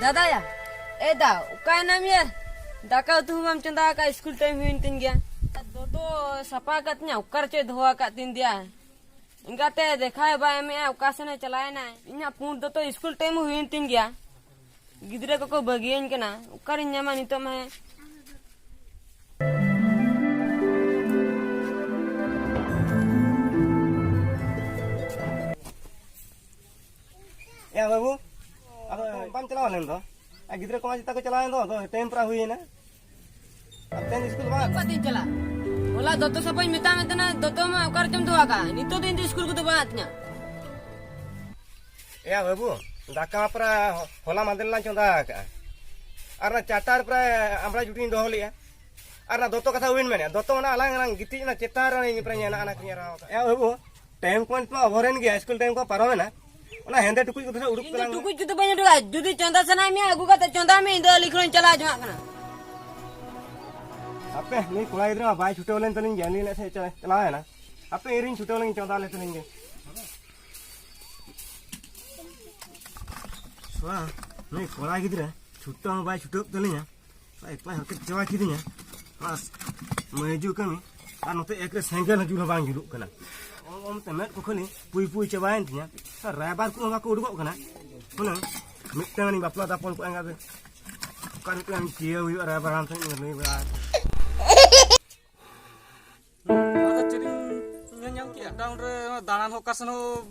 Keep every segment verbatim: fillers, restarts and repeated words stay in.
ᱫᱟᱫᱟᱭᱟ, ᱮ ᱫᱟ, ᱚᱠᱟᱭᱮᱱᱟᱢ ᱭᱟ? ᱫᱟᱠᱟ ᱩᱛᱩ ᱦᱚᱸ ᱵᱟᱢ ᱪᱚᱸᱫᱟ ᱟᱠᱟᱫ, ᱥᱠᱩᱞ ᱴᱟᱭᱤᱢ ᱦᱩᱭᱮᱱ ᱛᱤᱧ ᱜᱮᱭᱟ᱾ ᱫᱚᱛᱚ ᱥᱟᱯᱷᱟ ᱟᱠᱟᱫ ᱛᱤᱧᱟ, ᱚᱠᱟ ᱨᱮᱪᱚᱭ ᱫᱚᱦᱚ ᱟᱠᱟᱫ ᱛᱤᱧ ᱫᱮᱭᱟ᱾ ᱮᱸᱜᱟᱛᱮ ᱫᱮᱠᱷᱟᱣ ᱵᱟᱭ ᱮᱢᱮᱜᱼᱟ, ᱚᱠᱟ ᱥᱮᱱᱮ ᱪᱟᱞᱟᱣᱮᱱᱟᱭ᱾ ᱤᱧᱟᱹᱜ ᱯᱩᱸᱰ ᱫᱚᱛᱚ ᱥᱠᱩᱞ ᱴᱟᱭᱤᱢ ᱦᱩᱭᱮᱱ ᱛᱤᱧ ᱜᱮᱭᱟ᱾ ᱜᱤᱫᱽᱨᱟᱹ ᱠᱚᱠᱚ ᱵᱟᱹᱜᱤᱭᱟᱹᱧ ᱠᱟᱱᱟ, ᱚᱠᱟᱨᱤᱧ ᱧᱟᱢᱟ ᱱᱤᱛᱚᱜ ᱢᱟ ᱦᱮᱸ? ᱮ ᱵᱟᱹᱵᱩ, ᱟᱫᱚ ᱵᱟᱢ ᱪᱟᱞᱟᱣ ᱞᱮᱱ ᱫᱚ? ᱟᱨ ᱜᱤᱫᱽᱨᱟᱹ ᱠᱚᱢᱟ ᱡᱚᱛᱚ ᱠᱚ ᱪᱟᱞᱟᱣᱮᱱ ᱫᱚ, ᱟᱫᱚ ᱴᱟᱭᱤᱢ ᱯᱩᱨᱟ ᱦᱩᱭᱮᱱᱟ᱾ ᱟᱨ ᱛᱮᱦᱮᱧ ᱥᱠᱩᱞ ᱵᱟᱝ? ᱚᱠᱟ ᱛᱮᱧ ᱪᱟᱞᱟᱜ? ᱦᱚᱞᱟ ᱫᱚᱛᱚ ᱥᱟᱯᱷᱟᱧ ᱢᱮᱛᱟᱜ ᱢᱮ ᱛᱟᱦᱮᱱᱟ, ᱫᱚᱛᱚ ᱢᱟ ᱚᱠᱟ ᱨᱮᱪᱚᱢ ᱫᱚᱦᱚ ᱟᱠᱟᱫ? ᱱᱤᱛᱚᱜ ᱫᱚ ᱤᱧ ᱫᱚ ᱥᱠᱩᱞ ᱠᱚᱫᱚ ᱵᱟᱝ ᱟᱹᱛᱤᱧᱟ᱾ ᱮᱭᱟ ᱵᱟᱹᱵᱩ, ᱫᱟᱠᱟ ᱢᱟ ᱯᱨᱟᱭ ᱦᱚᱞᱟ ᱢᱟᱫᱮᱨ ᱞᱟᱝ ᱪᱚᱸᱫᱟ ᱟᱠᱟᱫᱼᱟ᱾ ᱟᱨ ᱚᱱᱟ ᱪᱟᱨᱴᱟ ᱨᱮ ᱯᱨᱟᱭ ᱟᱢᱲᱟ ᱪᱩᱴᱤᱧ ᱫᱚᱦᱚ ᱞᱮᱫᱼᱟ᱾ ᱟᱨ ᱚᱱᱟ ᱫᱚᱛᱚ ᱠᱟᱛᱷᱟ ᱦᱩᱭᱮᱱ ᱢᱮᱱᱮᱫᱼᱟ, ᱫᱚᱛᱚ ᱚᱱᱟ ᱟᱞᱟᱝ ᱞᱟᱝ ᱜᱤᱛᱤᱡ ᱮᱱᱟ ᱪᱮᱛᱟᱱ ᱨᱮ, ᱤᱧ ᱯᱨᱟᱭ ᱧᱮᱞᱟ ᱚᱱᱟ ᱠᱚᱧ ᱮᱨᱟᱣ ᱟᱠᱟᱫᱼᱟ᱾ ᱮᱭᱟ ᱵᱟᱹᱵᱩ, ᱴᱟᱭᱤᱢ ᱠᱚ ᱱᱤᱛᱚᱜ ᱚᱵᱷᱟᱨᱮᱱ ᱜᱮᱭᱟ, ᱥᱠᱩᱞ ᱴᱟᱭᱤᱢ ᱠᱚ ᱯᱟᱨᱚᱢᱮᱱᱟ᱾ ᱚᱱᱟ ᱦᱮᱸᱫᱮ ᱴᱩᱠᱩᱡ ᱠᱚᱫᱚ ᱥᱮ ᱩᱰᱩᱠ ᱤᱧ ᱫᱚ ᱛᱟᱞᱟᱝ ᱢᱮ᱾ ᱴᱩᱠᱩᱡ ᱠᱚᱫᱚ ᱵᱟᱹᱧ ᱩᱰᱩᱠᱟ᱾ ᱡᱩᱫᱤ ᱪᱚᱸᱫᱟ ᱥᱟᱱᱟᱭᱮᱫ ᱢᱮᱭᱟ, ᱟᱹᱜᱩ ᱠᱟᱛᱮ ᱪᱚᱸᱫᱟ ᱢᱮ, ᱤᱧ ᱫᱚ ᱟᱹᱞᱤᱧ ᱠᱷᱚᱱᱤᱧ ᱪᱟᱞᱟᱣ ᱡᱚᱝᱟᱜ ᱠᱟᱱᱟ᱾ ᱦᱟᱯᱮ, ᱱᱩᱭ ᱠᱚᱲᱟ ᱜᱤᱫᱽᱨᱟᱹ ᱢᱟ ᱵᱟᱭ ᱪᱷᱩᱴᱟᱹᱣ ᱞᱮᱱ ᱛᱟᱹᱞᱤᱧ ᱜᱮᱭᱟ, ᱩᱱᱤ ᱮᱱᱮᱡ ᱥᱮᱫ ᱪᱟᱞᱟᱣ ᱮᱱᱟ᱾ ᱦᱟᱯᱮ, ᱤᱧ ᱪᱷᱩᱴᱟᱹᱣ ᱞᱮᱱ ᱪᱚᱸᱫᱟ ᱞᱮ ᱛᱟᱹᱞᱤᱧ ᱜᱮ᱾ ᱥᱚᱲᱟ, ᱱᱩᱭ ᱠᱚᱲᱟ ᱜᱤᱫᱽᱨᱟᱹ ᱪᱷᱩᱴᱟᱹᱣ ᱦᱚᱸ ᱵᱟᱭ ᱪᱷᱩᱴᱟᱹᱣ ᱛᱟᱹᱞᱤᱧᱟ᱾ ᱮᱠᱞᱟ ᱦᱟᱨᱠᱮᱛ ᱪᱟᱵᱟ ᱠᱤᱫᱤᱧᱟ᱾ ᱵᱟᱥ, ᱢᱟᱹᱭᱡᱩ ᱠᱟᱹᱢᱤ᱾ ᱟᱨ ᱱᱚᱛᱮ ᱮᱠ ᱨᱮ ᱥᱮᱸᱜᱮᱞ ᱦᱚᱸ ᱡᱩᱞ ᱦᱚᱸ ᱵᱟᱝ ᱡᱩᱞᱩᱜ ᱠᱟᱱᱟ᱾ ᱚ-, ᱚᱱᱛᱮ ᱢᱮᱫ ᱠᱚ ᱠᱷᱟᱹᱞᱤ ᱯᱩᱭ ᱯᱩᱭ ᱪᱟᱵᱟᱭᱮᱱ ᱛᱤᱧᱟ᱾ ᱟᱨ ᱨᱟᱭᱵᱟᱨ ᱠᱚ ᱦᱚᱸ ᱵᱟᱠᱚ ᱩᱰᱩᱠᱚᱜ ᱠᱟᱱᱟ᱾ ᱦᱩᱱᱟᱹᱝ ᱢᱤᱫᱴᱟᱝ ᱟᱹᱱᱤᱡ ᱵᱟᱯᱞᱟ ᱛᱟᱯᱚᱱ ᱠᱚ ᱮᱸᱜᱟ ᱫᱚ ᱚᱠᱟ ᱨᱮ ᱢᱤᱫᱴᱟᱝ ᱪᱤᱭᱟᱹ ᱦᱩᱭᱩᱜᱼᱟ, ᱨᱟᱭᱵᱟᱨ ᱦᱟᱱᱛᱮ ᱞᱟᱹᱭ ᱵᱟᱲᱟ᱾ ᱱᱚᱣᱟ ᱫᱚ ᱪᱮᱫ ᱤᱧ ᱧᱮᱞ ᱧᱟᱢ ᱠᱮᱜᱼᱟ? ᱞᱚᱠᱰᱟᱣᱩᱱ ᱨᱮ ᱫᱟᱬᱟᱱ ᱦᱚᱸ ᱚᱠᱟ ᱥᱮᱱ ᱦᱚᱸ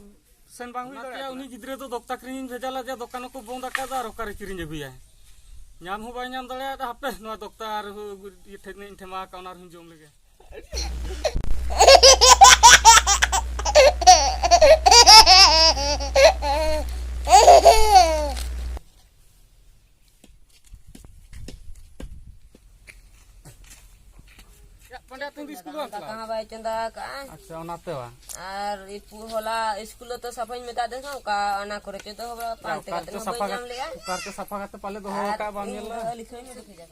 ᱥᱮᱱ ᱵᱟᱝ ᱦᱩᱭ ᱚᱱᱟᱛᱮ ᱫᱟᱲᱮᱭᱟᱜ ᱩᱱᱤ ᱠᱟᱱᱟ᱾ ᱜᱤᱫᱽᱨᱟᱹ ᱫᱚ ᱫᱚᱠᱛᱟ ᱠᱤᱨᱤᱧ ᱵᱷᱮᱡᱟ ᱞᱮᱫᱮᱭᱟ, ᱫᱚᱠᱟᱱ ᱦᱚᱸᱠᱚ ᱵᱚᱱᱫ ᱟᱠᱟᱫᱟ, ᱟᱨ ᱚᱠᱟᱨᱮ ᱠᱤᱨᱤᱧ ᱟᱹᱜᱩᱭᱟᱭ? ᱧᱟᱢ ᱦᱚᱸ ᱵᱟᱭ ᱧᱟᱢ ᱫᱟᱲᱮᱭᱟᱫᱟ᱾ ᱦᱟᱯᱮ, ᱱᱚᱣᱟ ᱫᱚᱠᱛᱟ ᱟᱨ ᱤᱭᱟᱹ ᱴᱷᱮᱱ ᱤᱧ ᱴᱷᱮᱢᱟ ᱟᱠᱟᱫ, ᱚᱱᱟ ᱨᱮᱦᱚᱸᱧ ᱡᱚᱢ ᱞᱮᱜᱮ᱾ ᱫᱟᱠᱟ ᱦᱚᱸ ᱵᱟᱭ ᱪᱚᱸᱫᱟ ᱟᱠᱟᱫᱼᱟ᱾ ᱟᱪᱪᱷᱟ, ᱚᱱᱟᱛᱮ ᱵᱟ? ᱟᱨ ᱤᱯᱩ ᱦᱚᱞᱟ ᱥᱠᱩᱞ ᱨᱮ ᱛᱚ ᱥᱟᱯᱷᱟᱧ ᱢᱮᱛᱟᱫᱮ ᱛᱟᱦᱮᱸᱱᱟ, ᱚᱠᱟ ᱚᱱᱟ ᱠᱚᱨᱮ ᱪᱚ ᱫᱚᱦᱚ ᱵᱟᱲᱟ, ᱯᱟᱱᱛᱮ ᱚᱠᱟ ᱠᱟᱛᱮ ᱨᱮᱪᱚ ᱦᱚᱸ ᱵᱟᱹᱧ ᱥᱟᱯᱷᱟ ᱧᱟᱢ ᱠᱟᱛᱮ, ᱞᱮᱜᱼᱟ᱾ ᱚᱠᱟ ᱨᱮᱪᱚ ᱥᱟᱯᱷᱟ ᱠᱟᱛᱮ ᱯᱟᱞᱮ ᱫᱚᱦᱚ ᱟᱨ ᱟᱠᱟᱫ, ᱵᱟᱢ ᱤᱧ ᱧᱮᱞ ᱫᱚ ᱞᱮᱫᱟ? ᱟᱹᱞᱤᱧ ᱠᱷᱚᱱ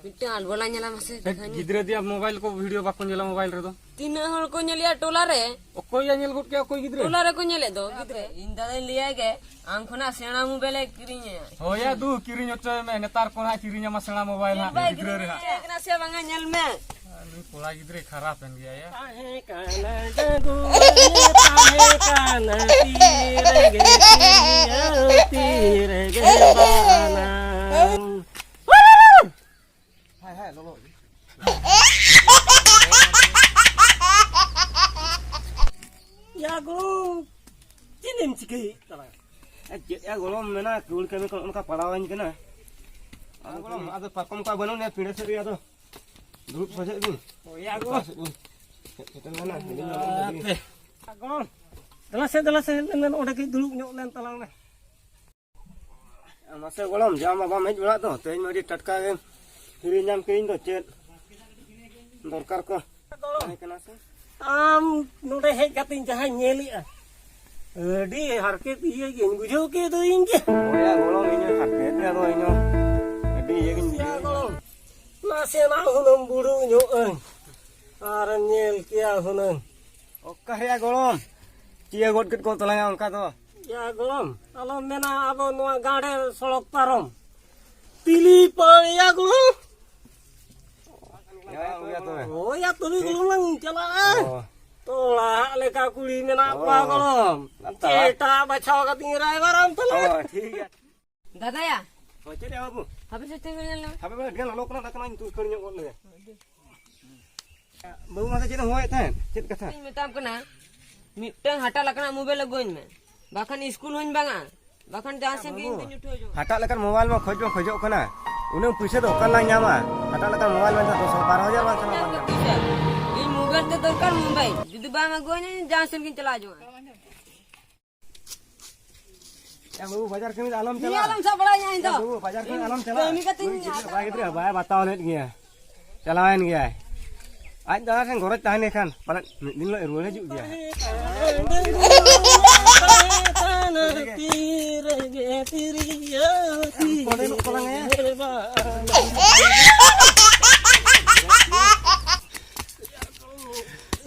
ᱢᱤᱫᱴᱟᱝ ᱟᱞᱵᱚᱞᱟ ᱧᱮᱞᱟ ᱢᱟᱥᱮ, ᱫᱮᱠᱷᱟᱣ ᱧᱚᱜ᱾ ᱜᱤᱫᱽᱨᱟᱹ ᱫᱤᱭᱟ ᱢᱳᱵᱟᱭᱤᱞ ᱠᱚ ᱵᱷᱤᱰᱤᱭᱳ ᱵᱟᱠᱚ ᱧᱮᱞᱟ ᱢᱳᱵᱟᱭᱤᱞ ᱨᱮᱫᱚ᱾ ᱛᱤᱱᱟᱹᱜ ᱦᱚᱲ ᱠᱚ ᱧᱮᱞᱮᱜᱼᱟ ᱴᱚᱞᱟ ᱨᱮ? ᱚᱠᱚᱭ ᱭᱟ ᱧᱮᱞ ᱜᱚᱫ ᱠᱮᱜᱼᱟ, ᱚᱠᱚᱭ ᱜᱤᱫᱽᱨᱟᱹ? ᱴᱚᱞᱟ ᱨᱮᱠᱚ ᱧᱮᱞᱮᱫ ᱫᱚ ᱜᱤᱫᱽᱨᱟᱹ᱾ ᱤᱧ ᱫᱟᱫᱟᱧ ᱞᱟᱹᱭᱟᱭ ᱜᱮ, ᱟᱢ ᱠᱷᱚᱱᱟᱜ ᱥᱮᱬᱟ ᱢᱳᱵᱟᱭᱤᱞ ᱮ ᱠᱤᱨᱤᱧ ᱟᱭᱟ᱾ ᱦᱳᱭ ᱭᱟ ᱫᱩ, ᱠᱤᱨᱤᱧ ᱦᱚᱪᱚᱭ ᱢᱮ, ᱱᱮᱛᱟᱨ ᱠᱚ ᱦᱟᱸᱜ ᱠᱤᱨᱤᱧ ᱟᱢᱟ ᱥᱮᱬᱟ ᱢᱳᱵᱟᱭᱤᱞ ᱦᱟᱸᱜ ᱵᱟᱭ ᱜᱤᱫᱽᱨᱟᱹ ᱨᱮ ᱠᱤᱨᱤᱧ ᱦᱟᱸᱜ᱾ ᱟᱭᱟ ᱠᱟᱱᱟ ᱥᱮ ᱵᱟᱝᱟ ᱧᱮᱞ ᱢᱮ᱾ ᱟᱨ ᱱᱩᱭ ᱠᱚᱲᱟ ᱜᱤᱫᱽᱨᱟᱹᱭ ᱠᱷᱟᱨᱟᱯ ᱮᱱ ᱜᱮᱭᱟ ᱭᱟ᱾ ᱛᱟᱦᱮᱸ ᱠᱟᱱᱟ ᱰᱟᱺᱜᱩᱣᱟᱹ, ᱛᱟᱦᱮᱸ ᱠᱟᱱᱟ ᱛᱤ ᱨᱮᱜᱮ ᱛᱤᱨᱭᱳ, ᱛᱤ ᱨᱮᱜᱮ ᱵᱟᱱᱟᱢ᱾ ᱦᱟᱭ, ᱦᱟᱭ, ᱞᱚᱞᱚ᱾ ᱭᱟ ᱜᱚᱲᱚᱢ, ᱪᱮᱫ ᱮᱢ ᱪᱤᱠᱟᱹᱭᱮᱫ ᱛᱟᱞᱟᱝᱟ? ᱮ, ᱪᱮᱫ ᱭᱟ ᱜᱚᱲᱚᱢ ᱢᱮᱱᱟ, ᱠᱟᱹᱣᱲᱤ ᱠᱟᱹᱢᱤ ᱠᱚ ᱚᱱᱠᱟ ᱯᱟᱲᱟᱣᱟᱹᱧ ᱠᱟᱱᱟ᱾ ᱟᱫᱚ ᱜᱚᱲᱚᱢ, ᱟᱫᱚ ᱯᱟᱨᱠᱚᱢ ᱠᱚ ᱵᱟᱹᱱᱩᱜ ᱱᱤᱭᱟ ᱯᱤᱸᱰᱟᱹ ᱥᱮᱫ ᱨᱮ, ᱟᱫᱚ ᱫᱩᱲᱩᱵ ᱥᱚᱡᱷᱮᱜ ᱵᱤᱱ᱾ ᱦᱳᱭ ᱭᱟ ᱜᱚᱲᱚᱢ᱾ ᱚᱠᱟ ᱥᱮᱫ ᱵᱤᱱ ᱦᱮᱡ ᱥᱮᱴᱮᱨ ᱞᱮᱱᱟ? ᱦᱤᱲᱤᱧ ᱧᱚᱜ ᱞᱤᱧ ᱫᱚ᱾ ᱟᱯᱮ᱾ ᱜᱚᱲᱚᱢ, ᱫᱮᱞᱟ ᱥᱮ, ᱫᱮᱞᱟ ᱥᱮ, ᱦᱮᱡ ᱞᱮᱱ ᱚᱸᱰᱮ ᱠᱟᱹᱡ ᱫᱩᱲᱩᱵ ᱧᱚᱜ ᱞᱮᱱ ᱛᱟᱞᱟᱝ ᱢᱮ᱾ ᱢᱟᱥᱮ ᱜᱚᱲᱚᱢ, ᱡᱟ ᱢᱟ ᱵᱟᱢ ᱦᱮᱡ ᱵᱟᱲᱟᱜ ᱫᱚ, ᱛᱮᱦᱮᱧ ᱢᱟ ᱟᱹᱰᱤ ᱴᱟᱴᱠᱟ ᱜᱮᱢ ᱦᱤᱨᱤ ᱧᱟᱢ ᱠᱤᱫᱤᱧ ᱫᱚ, ᱪᱮᱫ ᱫᱚᱨᱠᱟᱨ ᱠᱚ ᱛᱟᱦᱮᱸ ᱠᱟᱱᱟ ᱥᱮ? ᱟᱢ ᱱᱚᱰᱮ ᱦᱮᱡ ᱠᱟᱛᱮᱧ ᱡᱟᱦᱟᱸᱧ ᱧᱮᱞᱮᱜᱼᱟ, ᱟᱹᱰᱤ ᱦᱟᱨᱠᱮᱛ ᱤᱭᱟᱹ ᱜᱤᱧ ᱵᱩᱡᱷᱟᱹᱣ ᱠᱮᱫ ᱫᱚ ᱤᱧ ᱜᱮ᱾ ᱦᱳᱭ ᱭᱟ ᱜᱚᱲᱚᱢ, ᱤᱧ ᱦᱚᱸ ᱦᱟᱨᱠᱮᱛ ᱜᱮ, ᱟᱫᱚ ᱤᱧ ᱦᱚᱸ ᱟᱹᱰᱤ ᱤᱭᱟᱹ ᱜᱤᱧ ᱭᱟ ᱵᱩᱡᱷᱟᱹᱣ ᱠᱮᱫᱟ᱾ ᱜᱚᱲᱚᱢ, ᱱᱟᱥᱮᱱᱟᱜ ᱦᱩᱱᱟᱹᱝ ᱵᱩᱲᱩ ᱧᱚᱜ ᱟᱹᱧ ᱟᱨᱮᱢ ᱧᱮᱞ ᱠᱮᱭᱟ ᱦᱩᱱᱟᱹᱝ᱾ ᱚᱠᱟ ᱨᱮᱭᱟ ᱜᱚᱲᱚᱢ? ᱪᱤᱭᱟᱹ ᱜᱚᱫ ᱠᱮᱫ ᱠᱚ ᱛᱟᱞᱟᱝᱟ ᱚᱱᱠᱟ ᱫᱚ᱾ ᱭᱟ ᱜᱚᱲᱚᱢ, ᱟᱞᱚᱢ ᱢᱮᱱᱟ, ᱟᱵᱚ ᱱᱚᱣᱟ ᱜᱟᱸᱰᱮ ᱥᱚᱲᱚᱠ ᱯᱟᱨᱚᱢ ᱛᱤᱞᱤ ᱯᱟᱲ ᱭᱟ ᱜᱚᱲᱚᱢ᱾ ᱭᱟ, ᱦᱩᱭᱟ ᱛᱚᱵᱮ᱾ ᱦᱳᱭ ᱭᱟ, ᱛᱚᱵᱮ ᱜᱚᱲᱚᱢ ᱞᱟᱝ ᱪᱟᱞᱟᱜᱼᱟ᱾ ᱚ᱾ ᱛᱚᱲᱟ ᱦᱟᱜ ᱞᱮᱠᱟ ᱠᱩᱲᱤ ᱢᱮᱱᱟᱜ ᱚ᱾ ᱠᱚᱣᱟ ᱜᱚᱲᱚᱢ᱾ ᱟᱨ ᱛᱟᱲᱟᱢ᱾ ᱪᱮᱴᱟ ᱵᱟᱪᱷᱟᱣ ᱠᱟᱛᱤᱧ ᱨᱟᱭᱵᱟᱨᱟᱢ ᱛᱟᱞᱟᱝᱟ᱾ ᱚ, ᱴᱷᱤᱠ ᱜᱮᱭᱟ᱾ ᱫᱟᱫᱟᱭᱟ᱾ ᱦᱳᱭ, ᱪᱮᱫ ᱭᱟ ᱵᱟᱹᱵᱩ? ᱦᱟᱯᱮ ᱥᱮ ᱛᱤᱸᱜᱩ ᱧᱮᱞ ᱞᱮᱢᱮ᱾ ᱦᱟᱯᱮ ᱵᱟᱹᱵᱩ, ᱟᱹᱰᱤ ᱜᱟᱱ ᱞᱚᱞᱚ ᱠᱟᱱᱟ, ᱫᱟᱠᱟ ᱱᱟᱜ ᱤᱧ ᱩᱛᱩ ᱩᱛᱟᱹᱨ ᱧᱚᱜ ᱜᱚᱫ ᱞᱮᱜᱮ᱾ ᱵᱟᱹᱵᱩ, ᱢᱟᱥᱮ ᱪᱮᱫ ᱮᱢ ᱦᱚᱦᱚᱭᱮᱫ ᱛᱟᱦᱮᱸᱫ? ᱪᱮᱫ ᱠᱟᱛᱷᱟ? ᱤᱧ ᱢᱮᱛᱟᱢ ᱠᱟᱱᱟ, ᱢᱤᱫᱴᱟᱝ ᱦᱟᱴᱟᱜ ᱞᱮᱠᱟᱱᱟᱜ ᱢᱳᱵᱟᱭᱤᱞ ᱟᱹᱜᱩᱣᱟᱹᱧ ᱢᱮ, ᱵᱟᱠᱷᱟᱱ ᱤᱥᱠᱩᱞ ᱦᱚᱸᱧ ᱵᱟᱝᱟ, ᱵᱟᱠᱷᱟᱱ ᱡᱟᱦᱟᱸ ᱥᱮᱫ ᱜᱮ ᱤᱧ ᱫᱩᱧ ᱩᱴᱷᱟᱹᱣ ᱡᱚᱝᱟ᱾ ᱦᱟᱴᱟᱜ ᱞᱮᱠᱟᱱ ᱢᱳᱵᱟᱭᱤᱞ ᱢᱟ ᱠᱷᱚᱡ ᱢᱟ ᱠᱷᱚᱡᱚᱜ ᱠᱟᱱᱟ, ᱩᱱᱟᱹᱜ ᱯᱩᱭᱥᱟᱹ ᱫᱚ ᱚᱠᱟ ᱨᱮᱞᱟᱝ ᱧᱟᱢᱟ? ᱦᱟᱴᱟᱜ ᱞᱮᱠᱟᱱ ᱢᱳᱵᱟᱭᱤᱞ ᱢᱮᱱᱠᱷᱟᱱ ᱫᱚᱥ ᱵᱟᱨᱚ ᱦᱟᱡᱟᱨ ᱵᱟᱝ ᱠᱷᱟᱱ ᱵᱟᱝ ᱧᱟᱢᱚᱜᱼᱟ᱾ ᱤᱧ ᱢᱳᱵᱟᱭᱤᱞ ᱫᱚ ᱫᱚᱨᱠᱟᱨ, ᱢᱳᱵᱟᱭᱤᱞ᱾ ᱡᱩᱫᱤ ᱵᱟᱢ ᱟᱹᱜᱩᱣᱟᱹᱧᱟ, ᱤᱧ ᱡᱟᱦᱟᱸ ᱥᱮᱫ ᱜᱤᱧ ᱪᱟᱞᱟᱣ ᱡᱚᱝᱟ᱾ ᱮ ᱵᱟᱹᱵᱩ, ᱵᱟᱡᱟᱨ ᱠᱟᱹᱢᱤ ᱫᱚ ᱟᱞᱚᱢ ᱱᱤᱭᱟᱹ ᱪᱟᱞᱟᱜᱼᱟ᱾ ᱟᱞᱚᱢ ᱥᱟᱵ ᱵᱟᱲᱟᱭᱟ ᱤᱧ ᱫᱚ᱾ ᱮ ᱵᱟᱹᱵᱩ, ᱵᱟᱡᱟᱨ ᱠᱟᱹᱢᱤ ᱤᱧ ᱟᱞᱚᱢ ᱪᱟᱞᱟᱜᱼᱟ᱾ ᱠᱟᱹᱢᱤ ᱠᱟᱛᱮ ᱤᱧ ᱱᱩᱭ ᱜᱤᱫᱽᱨᱟᱹ ᱟᱫ ᱵᱟᱭ ᱜᱤᱫᱽᱨᱟᱹ ᱵᱟᱭ ᱵᱟᱛᱟᱣ ᱞᱮᱫ ᱜᱮᱭᱟ, ᱪᱟᱞᱟᱣᱮᱱ ᱜᱮᱭᱟᱭ᱾ ᱟᱡ ᱫᱟᱫᱟ ᱴᱷᱮᱱ ᱜᱚᱨᱚᱡᱽ ᱛᱟᱦᱮᱱ ᱠᱷᱟᱱ ᱯᱟᱞᱮᱫ ᱢᱤᱫ ᱫᱤᱱ ᱦᱤᱞᱳᱜ ᱮ ᱨᱩᱣᱟᱹᱲ ᱦᱤᱡᱩᱜ ᱜᱮᱭᱟ᱾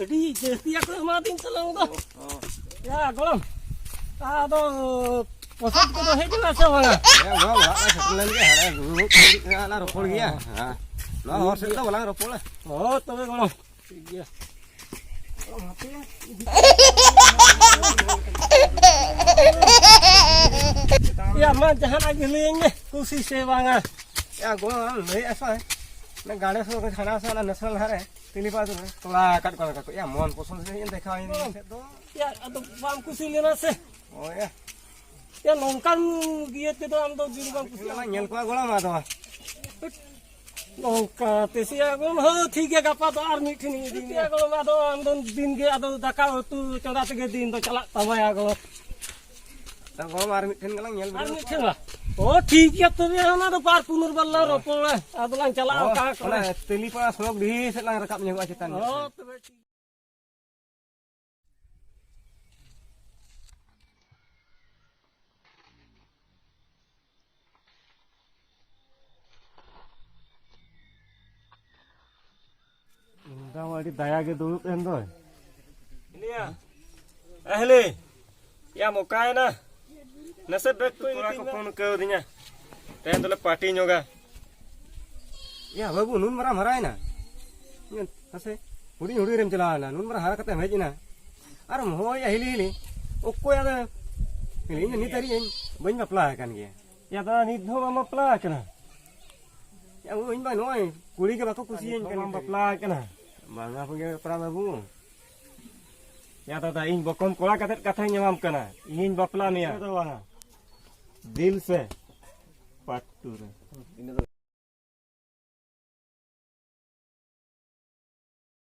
ᱟᱹᱰᱤ ᱡᱟᱹᱥᱛᱤ ᱟᱠᱚ ᱮᱢᱟᱫᱤᱧ ᱛᱟᱞᱟᱝ ᱫᱚ᱾ ᱭᱟ ᱜᱚᱲᱚᱢ, ᱟᱫᱚ ᱯᱚᱥᱚᱸᱫ ᱠᱚᱫᱚ ᱦᱮᱡ ᱮᱱᱟ ᱥᱮ ᱵᱟᱝᱟ? ᱦᱮᱸ, ᱚᱲᱟᱜ ᱞᱮ ᱥᱮᱴᱮᱨ ᱞᱮᱱ ᱜᱮ, ᱦᱟᱸᱰᱮ ᱫᱩᱲᱩᱵ ᱠᱟᱛᱮ ᱞᱟᱝ ᱨᱚᱯᱚᱲ ᱜᱮᱭᱟ᱾ ᱦᱮᱸ, ᱱᱚᱣᱟ ᱦᱚᱨ ᱥᱮᱫ ᱫᱚ ᱵᱟᱞᱟᱝ ᱨᱚᱯᱚᱲᱟ᱾ ᱦᱳᱭ ᱛᱚᱵᱮ ᱜᱚᱲᱚᱢ, ᱴᱷᱤᱠ ᱜᱮᱭᱟ᱾ ᱭᱟ ᱢᱟ, ᱡᱟᱦᱟᱱᱟᱜ ᱜᱮ ᱞᱟᱹᱭᱟᱹᱧ ᱢᱮ, ᱠᱩᱥᱤ ᱥᱮ ᱵᱟᱝᱟ? ᱭᱟ ᱜᱚᱲᱚᱢ, ᱞᱟᱹᱭᱮᱫᱼᱟ ᱥᱮ ᱚᱱᱟ ᱜᱟᱲᱮ ᱥᱩᱨ ᱨᱮ ᱛᱷᱟᱱᱟ ᱥᱮ ᱚᱱᱟ ᱱᱮᱥᱱᱟᱞ ᱦᱟᱭᱣᱮ ᱛᱤᱞᱤᱯᱟ ᱫᱚ ᱛᱚᱲᱟ ᱟᱠᱟᱫ ᱠᱚᱣᱟ ᱠᱚ᱾ ᱭᱟ ᱢᱚᱱ ᱯᱚᱥᱚᱸᱫ ᱥᱮ ᱤᱧ ᱫᱮᱠᱷᱟᱣ ᱤᱧ ᱥᱮᱫ ᱫᱚ᱾ ᱭᱟ ᱟᱫᱚ ᱵᱟᱢ ᱠᱩᱥᱤ ᱞᱮᱱᱟ ᱥᱮ? ᱦᱳᱭ ᱭᱟ᱾ ᱭᱟ ᱱᱚᱝᱠᱟᱱ ᱤᱭᱟᱹ ᱛᱮᱫᱚ ᱟᱢ ᱫᱚ ᱡᱩᱫᱤ ᱵᱟᱢ ᱠᱩᱥᱤᱭᱟᱜᱼᱟ᱾ ᱧᱮᱞ ᱠᱚᱣᱟ ᱜᱚᱲᱚᱢ ᱟᱫᱚ᱾ ᱱᱚᱝᱠᱟ ᱛᱮ ᱥᱮ ᱭᱟ ᱜᱚᱲᱚᱢ, ᱦᱳᱭ ᱴᱷᱤᱠ ᱜᱮᱭᱟ, ᱜᱟᱯᱟ ᱫᱚ ᱟᱨ ᱢᱤᱫ ᱴᱷᱮᱱ ᱤᱧ ᱤᱫᱤ ᱢᱮᱭᱟ ᱜᱚᱲᱚᱢ᱾ ᱟᱫᱚ ᱟᱢ ᱫᱚ ᱫᱤᱱ ᱜᱮ ᱟᱫᱚ ᱫᱟᱠᱟ ᱩᱛᱩ ᱪᱚᱸᱫᱟ ᱛᱮᱜᱮ ᱫᱤᱱ ᱫᱚ ᱪᱟᱞᱟᱜ ᱛᱟᱢᱟ ᱭᱟ ᱜᱚᱲᱚᱢ᱾ ᱛᱚ ᱜᱚᱲᱚᱢ ᱟᱨ ᱢᱤᱫ ᱴᱷᱮᱱ ᱜᱮᱞᱟᱝ ᱧᱮᱞ ᱟᱨ ᱵᱤᱰᱟᱹᱣ ᱢᱤᱫ ᱴᱷᱮᱱ ᱵᱟ? ᱚ ᱴᱷᱤᱠ ᱜᱮᱭᱟ ᱛᱚᱵᱮ, ᱚᱱᱟ ᱫᱚ ᱵᱟᱨ ᱯᱩᱱᱩᱨ ᱵᱟᱨ ᱞᱟᱝ ᱨᱚᱯᱚᱲᱟ, ᱟᱫᱚ ᱞᱟᱝ ᱪᱟᱞᱟᱜᱼᱟ ᱚ, ᱚᱠᱟ ᱠᱚᱨᱮ᱾ ᱚᱱᱟ ᱛᱮᱞᱤᱯᱟᱲᱟ ᱥᱚᱲᱚᱠ ᱰᱤᱦᱤ ᱥᱮᱫ ᱞᱟᱝ ᱨᱟᱠᱟᱵ ᱧᱚᱜᱚᱜᱼᱟ ᱪᱮᱛᱟᱱ ᱧᱚᱜ ᱚ ᱥᱮᱫ᱾ ᱛᱚᱵᱮ ᱴᱷᱤᱠ᱾ ᱫᱟᱢ ᱟᱹᱰᱤ ᱫᱟᱭᱟ ᱜᱮ ᱫᱩᱲᱩᱵ ᱮᱱ ᱫᱚᱭ᱾ ᱤᱱᱤᱭᱟ, ᱟᱦᱞᱮ, ᱭᱟᱢ ᱚᱠᱟᱭᱮᱱᱟ? ᱱᱟᱥᱮ ᱵᱮᱜᱽ ᱠᱚ ᱠᱚᱲᱟ ᱠᱚ ᱤᱫᱤᱧ ᱢᱮ᱾ ᱯᱷᱳᱱ ᱠᱟᱣᱫᱤᱧᱟ᱾ ᱛᱮᱦᱮᱧ ᱫᱚᱞᱮ ᱯᱟᱨᱴᱤ ᱧᱚᱜᱟ᱾ ᱭᱟ ᱵᱟᱹᱵᱩ, ᱱᱩᱱ ᱢᱟᱨᱟᱝ ᱦᱟᱨᱟᱭᱮᱱᱟ᱾ ᱧᱮᱞ, ᱢᱟᱥᱮ, ᱦᱩᱰᱤᱧ ᱦᱩᱰᱤᱧ ᱨᱮᱢ ᱪᱟᱞᱟᱣ ᱮᱱᱟ, ᱱᱩᱱ ᱢᱟᱨᱟᱝ ᱦᱟᱨᱟ ᱠᱟᱛᱮᱢ ᱦᱮᱡ ᱮᱱᱟ᱾ ᱟᱨᱮᱢ ᱦᱚᱦᱚᱭᱮᱫᱼᱟ ᱦᱤᱞᱤ ᱦᱤᱞᱤ᱾ ᱚᱠᱚᱭ ᱟᱫᱚ? ᱦᱤᱞᱤ, ᱤᱧ ᱫᱚ ᱱᱤᱛ ᱦᱟᱹᱨᱤᱡ ᱤᱧ ᱵᱟᱹᱧ ᱵᱟᱯᱞᱟ ᱟᱠᱟᱱ ᱜᱮᱭᱟ᱾ ᱭᱟ ᱫᱟᱫᱟ, ᱱᱤᱛ ᱦᱚᱸ ᱵᱟᱢ ᱵᱟᱯᱞᱟ ᱟᱠᱟᱱᱟ? ᱭᱟ ᱵᱟᱹᱵᱩ, ᱤᱧ ᱢᱟ ᱱᱚᱜᱼᱚᱭ ᱠᱩᱲᱤ ᱜᱮ ᱵᱟᱠᱚ ᱠᱩᱥᱤᱭᱟᱹᱧ ᱠᱟᱱᱟ᱾ ᱵᱟᱢ ᱵᱟᱯᱞᱟ ᱟᱠᱟᱱᱟ? ᱵᱟᱝᱟ ᱵᱟᱹᱵᱩ᱾ ᱭᱟ ᱫᱟᱫᱟ, ᱤᱧ ᱵᱚᱠᱚᱢ ᱠᱚᱲᱟ ᱠᱟᱛᱮᱫ ᱠᱟᱛᱷᱟᱧ ᱮᱢᱟᱢ ᱠᱟᱱᱟ, ᱤᱧᱤᱧ ᱵᱟᱯᱞᱟ ᱢᱮᱭᱟ᱾ ᱫᱚ ᱵᱟᱝᱟ᱾ ᱫᱤᱞ ᱥᱮ ᱯᱟᱴᱴᱩ ᱨᱮ᱾